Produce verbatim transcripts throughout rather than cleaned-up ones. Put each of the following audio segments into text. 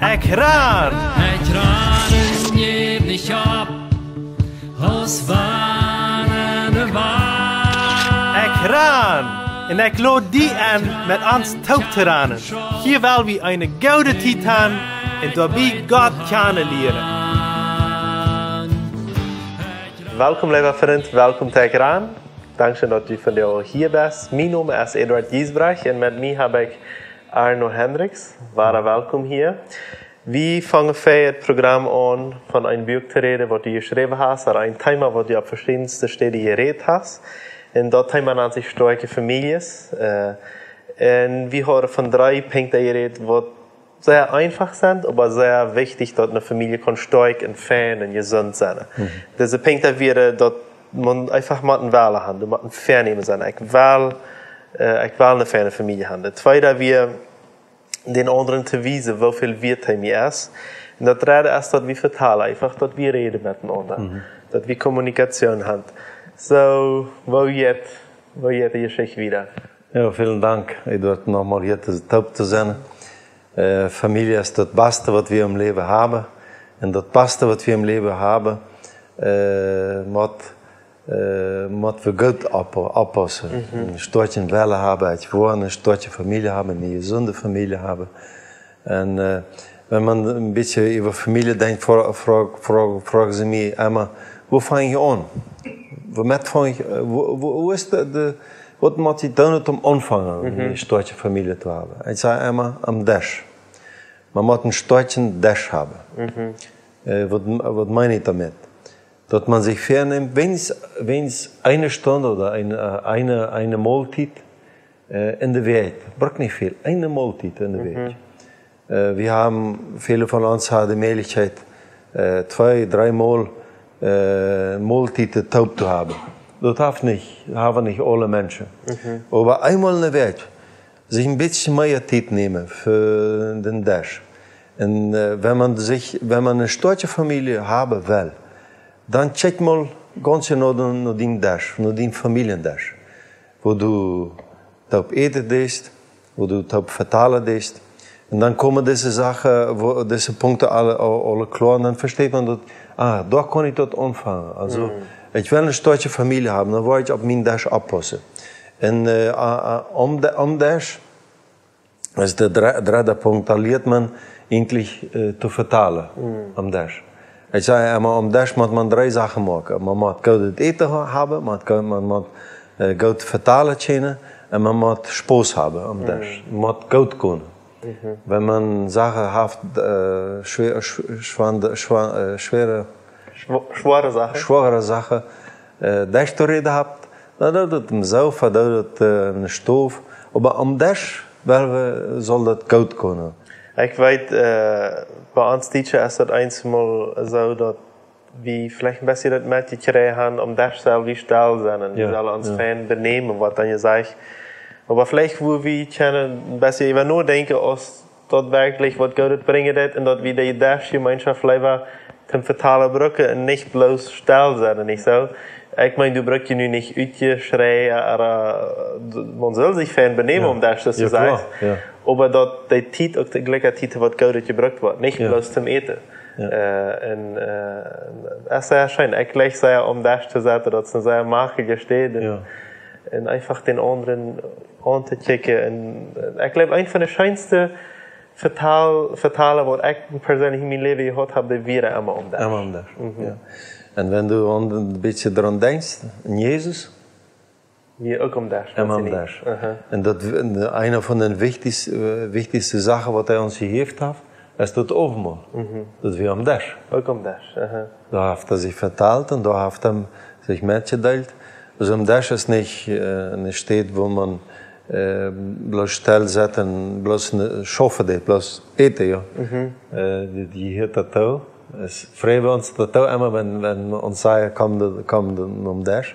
Ekj ran! Ekj ran un jäw nich opp, aus wann de Welt. Ekj ran! Un ekj lod die enn, met ons toop to ranen. Hia well wie eene goode Tiet han un doabie Gott kjanen lieren. Welkom, leewa Frint, welkom to Ekj ran. Dankscheen, daut du vondoag hia best. Mien Nomen es Eduard Giesbrecht un met mie hab ekj Arno Hendriks. Wada welkom hia. Wie fangen fa daut Program aun, von een Buak to räden, waut du jeschräwen hast, ooda een Thema, waut du opp veschiedenste Städen jerät hast. Un daut Thema nant sikj stoakje Famieljes. Äh, un wie haben von dree Punkten jerät, waut sea eenfach sent, oba sea wichtich, daut eene Famielje kaun stoakj un fein un jesunt sennen. Mhm. Dise Punkten wieren, daut maun eenfach mott een Wellen han, du mott een Väanämen sennen. Ekj well, äh, ekj well eene feine Famielje han. Daut tweede wia, dän aundren to wiesen, woo väl wieet hee mie es. Un daut dredde es, daut wie vetalen, eenfach, daut wie räden met enaunda. Mhm. Daut wie Kommunikation han. Soo, woo jeit, woo jeit de Jeschicht wieda? Jo, välen Dank, Eduard, noch mol hia to, toop to sennen. Äh, Famielje es daut Baste, waut wie em Läwen haben. Un daut Baste, waut wie em Läwen haben, äh, mott, äh, mott wie goot opp-, oppaussen. Mhm. Een stoakjen Wellen haben, ekj well eene stoakje Famielje haben, eene jesunde Famielje haben. Un, äh, wan maun een bät äwa Famielje denkjt, fro-, fro-, fro-, froagen see mie emma: "Wua fang ekj aun? Woomet fang ekj, äh, wua, wua, wua es de, de, waut mott ekj doonen, om auntofangen, mhm, eene stoakje Famielje to haben?" Ekj saj emma: "Aum Desch." Maun mott een stoakjen Desch haben. Mhm. Äh, waut, waut meen ekj doamet? Daut maun sikj väanemt, weens, weens eene Stund ooda een, äh, eene, eene Moltiet, äh, enne Wäakj. Brukt nich väl, eene Moltiet enne Wäakj. Mhm. Äh, wie haben, väle von ons haben de Mäajlichkjeit, äh, twee, dree Mol, äh, Moltieten toop to haben. Daut haben nich, haben nich aule Menschen. Mhm. Oba eemol enne Wäakj, sikj een bät mea Tiet nämen fa dän Desch. Un, äh, wan maun sikj, wan maun eene stoakje Famielje haben well, dan kjikj mol gaunz jeneiw no, no dän Desch, no dän Famieljendesch, wua du toop äten deist, wua du toop vetalen deist. Un dan komen dise Sachen, wua, dise Punkten aule, aul-, aule kloa, un dan vesteit maun daut, ah, doa kaun ekj daut aunfangen. Aulsoo, mhm, ekj well eene stoakje Famielje haben, dan woa ekj opp mienen Desch oppaussen. Un, äh, a-, a-, aum De-, aum Desch, daut es de dre-, dredde Punkt, doa lieet maun eejentlich, äh, to vetalen, mhm, aum Desch. Ekj saj emma, aum Desch mott maun dree Sachen moaken. Maun mott goodet Äten ha-, haben, maun mott goo-, maun mott, äh, goot vetalen kjennen un maun mott Spos haben aum, mhm, Desch. Mott goot gonen. Mhm. Wan maun Sachen haft, äh, schwe-, schw-, schwande-, schwa-, äh, schwere, schwo-, schwoare Sachen, schwoare Sachen, äh, derchtoräden haft, dan deit daut em Sofa, deit daut, äh, enne Stow, oba aum Desch, well wie, saul daut goot gonen. Ekj weet, äh, bie ons Tiet es daut eemol soo, daut wie veleicht een bät daut metjekjräajen haben, aum Desch sell wie stell sennen un wie, jo, sellen ons, jo, fein benämen, woat dan jesajcht. Oba veleicht, wua wie kjennen een bät äwa nodenkjen, aus daut werkjlich waut Goodet brinjen deit un daut wie de Deschjemeenschoft leewa toom vetalen brucken un nich bloos stell sennen, nich soo? Ekj meen, du brukst je nu nich utjeschräajen, oba, äh, d-, maun saul sikj fein benämen, jo, aum Desch, soo, jo, kloa, sajcht. Jo. Oba daut de Tiet uk de jlikje Tiet waut Goodet jebrukt woat, nich, jo, bloos toom äten. Jo. Äh, un, äh, et es sea scheen. Ekj jlikj sea aum Desch to setten, daut es eene sea makjelje Städ. Un, jo, un eenfach dän aundren auntokjikjen. Un, äh, ekj jleew, eent von de scheenste Vetal-, Vetalen, waut ekj persenlich en mien Läwen jehaut hab, dee wieren emma aum Desch. Emma aum Desch, mhm, jo. Un wan du aun, een bät doaraun denkjst, aun Jesus, wia uk aum Desch, emma aum Desch. Aha. Un daut w-, un eene von de wichtichste, äh, wichtichste Sachen, waut hee ons jejäft haft, es daut Owentmol. Mhm. Daut wia aum Desch. Uk aum Desch, aha. Doa haft hee sikj vetalt un doa haft hee sikj metjedeelt. Aulsoo aum Desch es nich, äh, eene Städ, wua maun, äh, bloos stell sett un bloos ne-, schaufen deit, bloos äten, jo. Mhm. Äh, dee, dee hieet daut too. Es, freien wie ons daut too emma, wan, wan ons sajen, komm, de-, komm de-, nom Desch.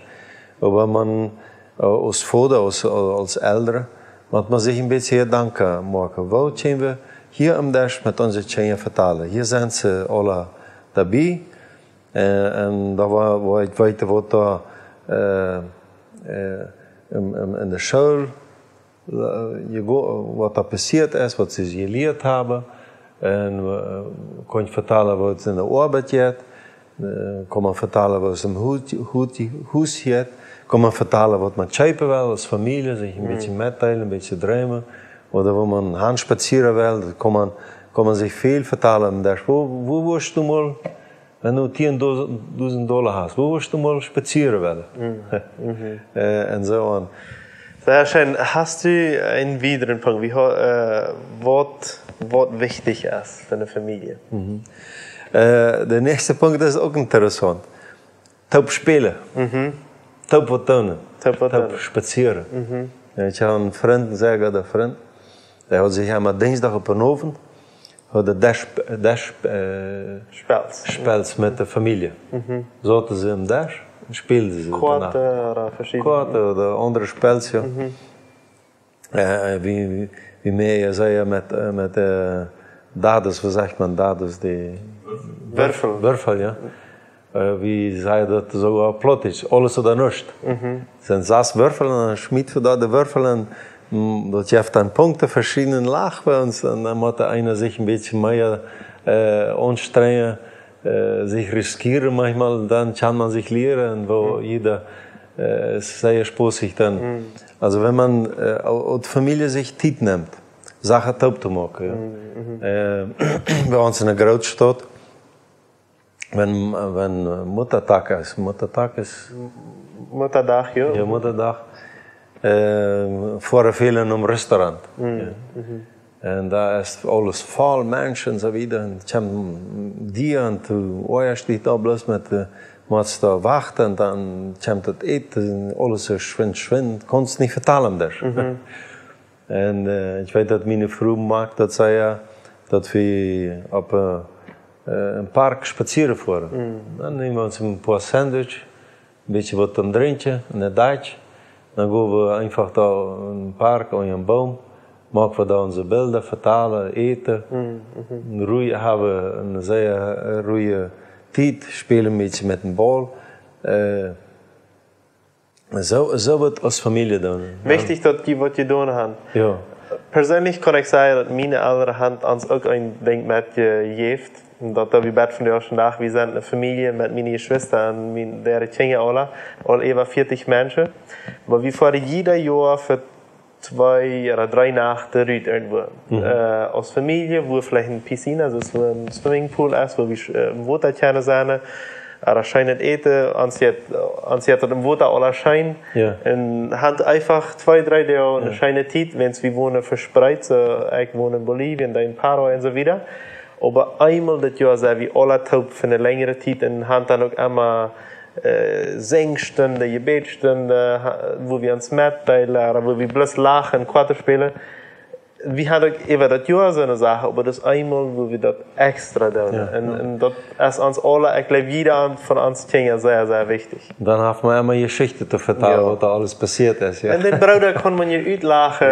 Oba maun, äh, aus Voda, aus, aus Elren, mott maun sikj een bät Jedanken moaken. Woo kjenn wie hia aum Desch met onse Kjinja vetalen? Hia sent see aule doabie. Äh, un doa wua, wua ekj weet, waut doa, äh, äh, en, en, enne School, äh, je go-, waut doa passieet es, waut see jelieet haben. Un kaun ekj vetalen waut en de Oabeit jeit, kaun maun vetalen waut em Hus jeit, kaun maun vetalen waut maun kjeepen well aus Famielje, sikj een bät metdeelen, een bät dreemen, ooda wua maun han spazieren well, kaun maun, kaun maun sikj väl vetalen. Wua, wua wurscht du mol, wan du tieen dusent Dolla hast, wua wurscht du mol spazieren wellen? Un soo aun. Sea scheen. Hast du eenen wiedren Punkt, waut, waut wichtich es fa eene Famielje? De näakjste Punkt es uk interessaunt. Toop spälen. Toop waut doonen. Toop spazieren. Ekj haud eenen Frint, een sea gooda Frint, dee haud sikj emma Dinjsdach opp dän Owent, haud dee Desch, Desch, Spels met de Famielje. Sauten see aum Desch un spälden see doano. Koaten ooda aundre Spels, jo. Wie, wie, wie mea jie sajen met, met Dados, waut sajcht maun, Dados, dee Wurfel, jo. Wie sajen daut soo opp Plautdietsch, aules ooda nuscht. Sent sas Wurfel un dan schmieten wie doa de Wurfel un daut jeft dan Punkten, veschiedne Lach bie ons, un dan mott eena sikj een bät mea aunstrenjen, sikj riskieren, maunchmol dan kaun maun sikj lieren, un woo jieda es sea spossich dan. Also wan maun aus Famielje sikj Tiet nemt, Sachen toop to moaken, jo. Bie ons en de Grootstaut, wan, wan Muttatag es, Muttatag es Muttadach, jo. Jo, Muttadach, foaren väle nom Restaurant. Un doa es aules voll Menschen un soo wieda. Un kjemt die un du oajasch die doa bloos met, motst doa wachten un dan kjemt daut Äten un aules soo schwind, schwind. Kaust nich vetalen doa. Un ekj weet daut miene Fru moakt daut sea, daut wie opp een Park spazieren foaren. Dan nämen wie ons een poa Sandwich, een bät waut to drinkjen, un dan go wie eefach doa em Park unja een Boom, moaken wie doa onse Bilda, vetalen, äten, ruje, haben eene sea ruje Tiet, spälen een bät met dän Baul. Soo, soo waut aus Famielje doonen. Wichtich daut jie waut jedonen haben. Jo. Perseenlich kaun ekj sajen daut miene Elren haben ons uk een Dinkj metjejäft. Un daut doa wie bat vondoag dän Dach, wie sent eene Famielje met miene Jeschwista un miene Kjinja aula, aul äwa vieetich Menschen. Oba wie foaren jieda Joa fa twee ooda dree Nachten rut irjentwua. Aus Famielje, wua veleicht eene Piscina, soo aus wua een Swimmingpool es, wua wie em Wota kjennen sennen, ooda scheenet Äten, ons jeit daut em Wota aula scheen. Un haben eefach twee, dree Doag eene scheene Tiet, wiels wie wonen vespreet, soo ekj won en Bolivien, dee en Paraguay un soo wieda. Oba eemol daut Joa sent wie aula toop fa eene lenjre Tiet un haben dan uk emma Sinjstunden, Jebädstunden, wua wie ons metdeelen, ooda wua wie bloos lachen, Koaten spälen. Wie haben uk äwa daut Joa soone Sachen, oba daut es eemol wua wie daut extra doonen. Un daut es ons aula, ekj jleew, jieda von ons Kjinja sea, sea wichtich. Dan haft maun emma Jeschichten to vetalen, waut doa aules passieet es, jo. Un dän Brooda kaun maun je utlachen.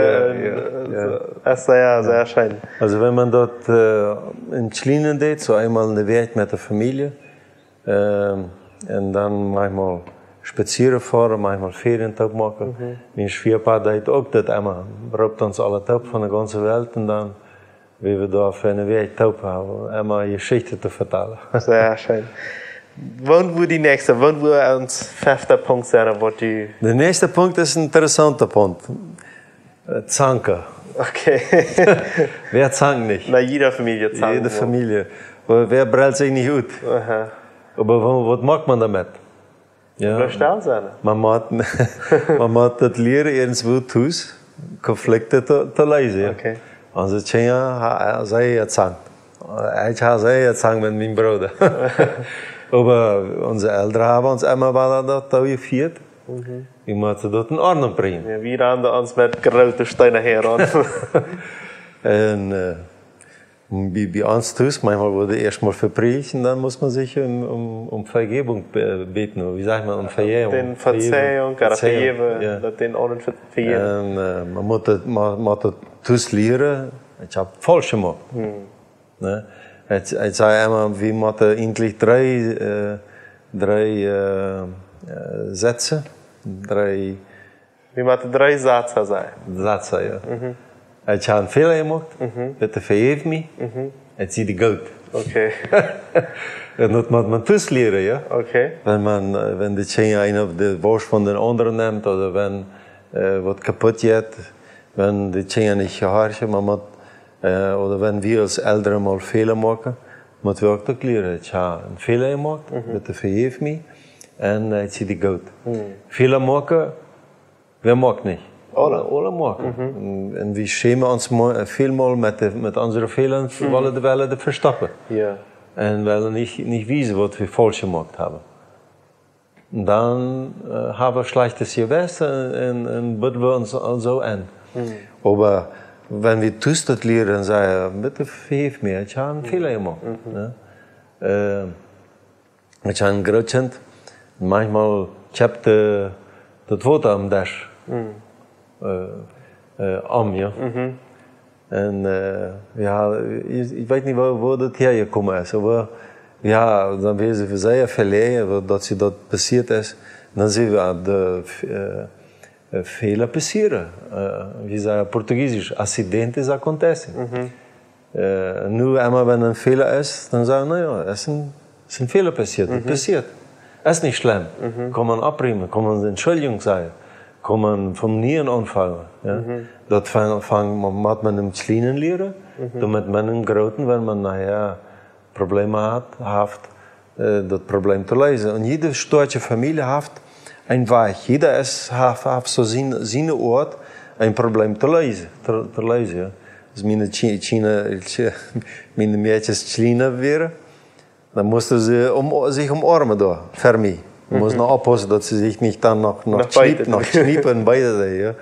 Es sea, sea scheen. Also wan maun daut em Kjlienen deit, soo eemol en de Wäakj met de Famielje, un dan maunchmol spazieren foaren, maunchmol Ferien toop moaken. Mien Schwieaopa deed uk daut emma, roopt ons aula toop von de gaunze Welt un dan, wie wie doa fa eene Wäakj toop haben, emma Jeschichten to vetalen. Sea scheen. Waut woat de näakjste, waut woat ons fefta Punkt sennen, waut du... De näakjste Punkt es een interessaunta Punkt. Zanken. Okay. Wäa zankt nich? Na, jiede Famielje zankt. Jiede Famielje. Oba wäa brellt sikj nich ut? Oba waut moakt maun doamet? Jo. Bloos stell sennen. Maun mott, maun mott daut lieren, irjentwua tus Konflikten to, to leesen, jo. Okay. Onse Kjinja, see zankt. Ekj ha sea zankt met mienen Brooda. Oba onse Elren haben ons emma wada daut doa jefieet. Wie motten daut en Ordnunk brinjen. Jo, wie randen ons met groote Steena häa. Un bie, bie ons tus, maunchmol wort ieescht mol vepriedigt un dan mott maun sikj om, om Vejäwunk bäden. Wie sajcht maun, om Vejäwunk? Dän Vejäwunk, jo, daut dän aundren vejäwen. Un maun mott daut, maun mott daut tus lieren. Ekj hab faulsch jemoakt. Nä? Ekj, ekj saj emma, wie motten eejentlich dree, dree Sätze, dree... Wie motten dree Sätze sajen. Sätze, jo. Ekj hab een Fäla jemoakt, bitte vejeff mie. Ekj sie die goot. Okay. Un daut mott eena tus lieren, jo? Okay. Wan eena, äh, wan de Kjinja, eena de Wausch von dän aundren nemt, ooda wan, äh, waut kaput jeit, wan de Kjinja nich jehorchen, eena mott, äh, ooda wan wie aus Elren mol Fäla moaken, mott wie uk daut lieren. Ekj hab een Fäla jemoakt, bitte vejeff mie. Un, äh, ekj sie die goot. Fäla moaken, wäa moakt nich? Aule. Aule moaken. Un, un wie schämen ons mo-, äh, väl mol met de, met onse Fäla, wellen de, wellen de vestoppen. Jo. Un wellen nich, nich wiesen, waut wie faulsch jemoakt haben. Un dan, äh, haben wie schlajchtet Jewissen un, un, un bidden wie ons aul soo aun. Oba wan wie tus daut lieren, dan saj wie: "Bitte vejeff mie, ekj hab een Fäla jemoakt." Jo? Äh, Ekj hab een Grootkjint, manchmol kjippt, äh, daut Wota aum Desch, äh, äh, om, jo. Un, äh, jo, ekj, ekj weet nich, woo, woo daut häajekomen es, oba jo, dan wia see sea veläajen, daut see daut passieet es. Dan saj wie: "Ah, de, äh, äh, Fäla passieren." Äh, wie sajen opp Portugiesisch: "Acidentes acontecem." Äh, nu emma wan een Fäla es, dan saj wie: "Na jo, es een, es een Fäla passieet, daut passieet. Es nich schlemm." Kaun eena oppräumen, kaun eena Entschuldigung sajen, kaun eena von nieen aunfangen, jo. Daut fang, fang, mott eena em Kjlienen lieren, doamet eena em Grooten, wan eena nohäa Probleme haft, haft, äh, daut Problem to leesen. Un jiede stoakje Famielje haft een Wajch. Jieda es, haft, haft soo sien, siene Oat, een Problem to leesen, to, to leesen, jo. Aus miene Kjli-, Kjliene, miene Mäakjes kjliena wieren, dan musten see om-, sikj omoarmen doa, ver mie. Musten oppaussen, daut see sikj nich dan noch, noch kjniepen, noch kjniepen un beiden, jo.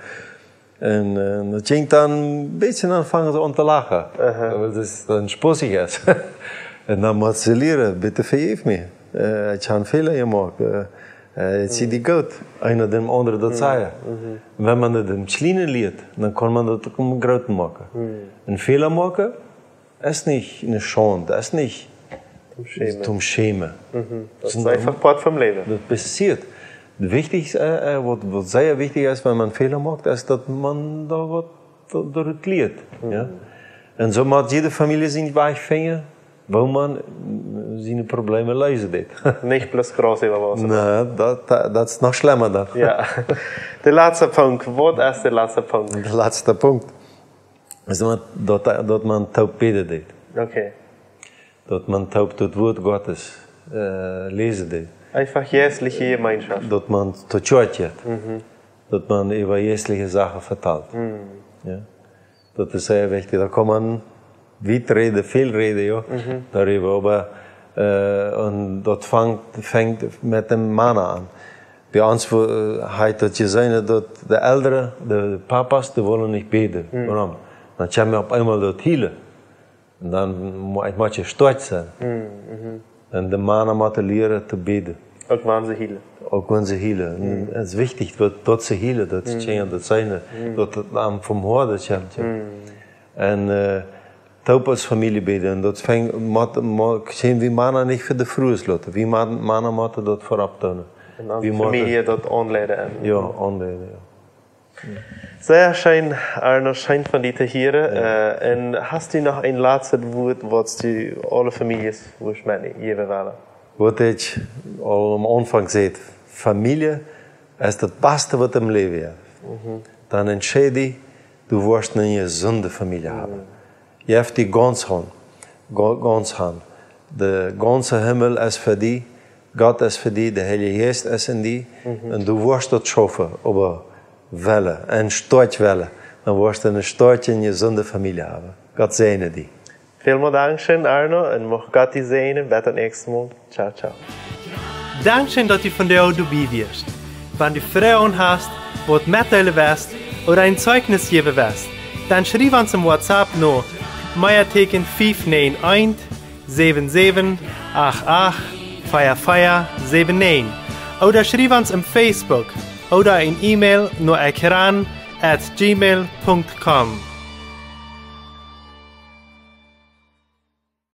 Un, äh, daut jinkj dan een bät, dan fangen see aun to lachen. Aha. Wiels daut dan sposich es. Un dan mott see lieren: "Bitte vejeff mie. Äh, ekj hab een Fäla jemoakt. Äh, äh, ekj sie die goot." Eena däm aundren daut sajen. Un wan eena daut em Kjlienen lieet, dan kaun eena daut uk em Grooten moaken. Een Fäla moaken, es nich eene Schaund, es nich toom schämen. Toom schämen. Daut es eefach Poat vom Läwen. Daut passieet. Daut Wichtichste, äh, äh, waut, waut sea wichtich es, wan eena Fäla moakt, es, daut eena doa waut, doa, doaderch lieet, jo. Un soo mott jiede Famielje sienen Wajch finjen, woo eena, äh, siene Probleme leesen deit. Nich bloos Gras äwa Wota. Na, daut, daut, daut es noch schlemma dan. Jo. De latste Punkt. Waut es de latste Punkt? De latste Punkt es daut, daut, daut eena toop bäden deit. Okay. Daut eena toop daut Wort Gottes, äh, läsen deit. Eefach jeistelje Jemeenschoft. Daut eena to Kjoakj jeit. Daut eena äwa jeistelje Sachen vetalt. Jo. Daut es sea wichtich. Doa kaun eena wiet räden, väl räden, jo. Doaräwa, oba, äh, un daut fangt, fangt met de Mana aun. Bie ons, äh, hab ekj daut jeseenen, daut de Elren, de Papas, dee wellen nich bäden. Wuarom? Dan kjemt opp eemol daut Hielen. Un dan mo-, ekj mott je stoakj sennen. Un de Mana motten lieren to bäden. Uk wan see hielen. Uk wan see hielen. Un daut es wichtich, daut, daut see hielen, daut see kjennen, daut seenen, daut daut dan vom Hoaten kjemt, jo. Un, äh, toop aus Famielje bäden. Un daut fangt, mott, mott, kjennen wie Mana nich fa de Frues loten. Wie Mana, Mana motten daut verop doonen. Un aus Famielje daut aunleiden. Jo, aunleiden, jo. Sea scheen, Arno, scheen von die to hieren. Jo. Äh, un hast du noch een latstet Wort, waut du aule Famieljes wurscht metjäwen wellen? Waut ekj aul aum Aunfank säd, Famielje es daut baste waut em Läwen es. Dan entscheid die, du woascht eene jesunde Famielje haben. Jeff die gaunz han, ga-, gaunz han. De gaunze Himmel es fa die, Gott es fa die, de Heilje Jeist es en die. Un du woascht daut schaufen, oba wellen, un stoakj wellen. Dan woascht du eene stoakje un jesunde Famielje haben. Gott säajne die. Välmol dankscheen, Arno, un mucht Gott die säajnen. Bat daut näakjste Mol. Ciao, ciao. Dankscheen, daut du vondoag doabie wieescht. Wan du Froagen hast, waut metdeelen west ooda een Zeichnis jäwen west, dan schriew ons em WhatsApp no Meateken fief näajen eent, säwen säwen acht acht, vea vea säwen näajen, ooda schriew ons em Facebook ooda een E-Mail no ekran at gmail punkt com.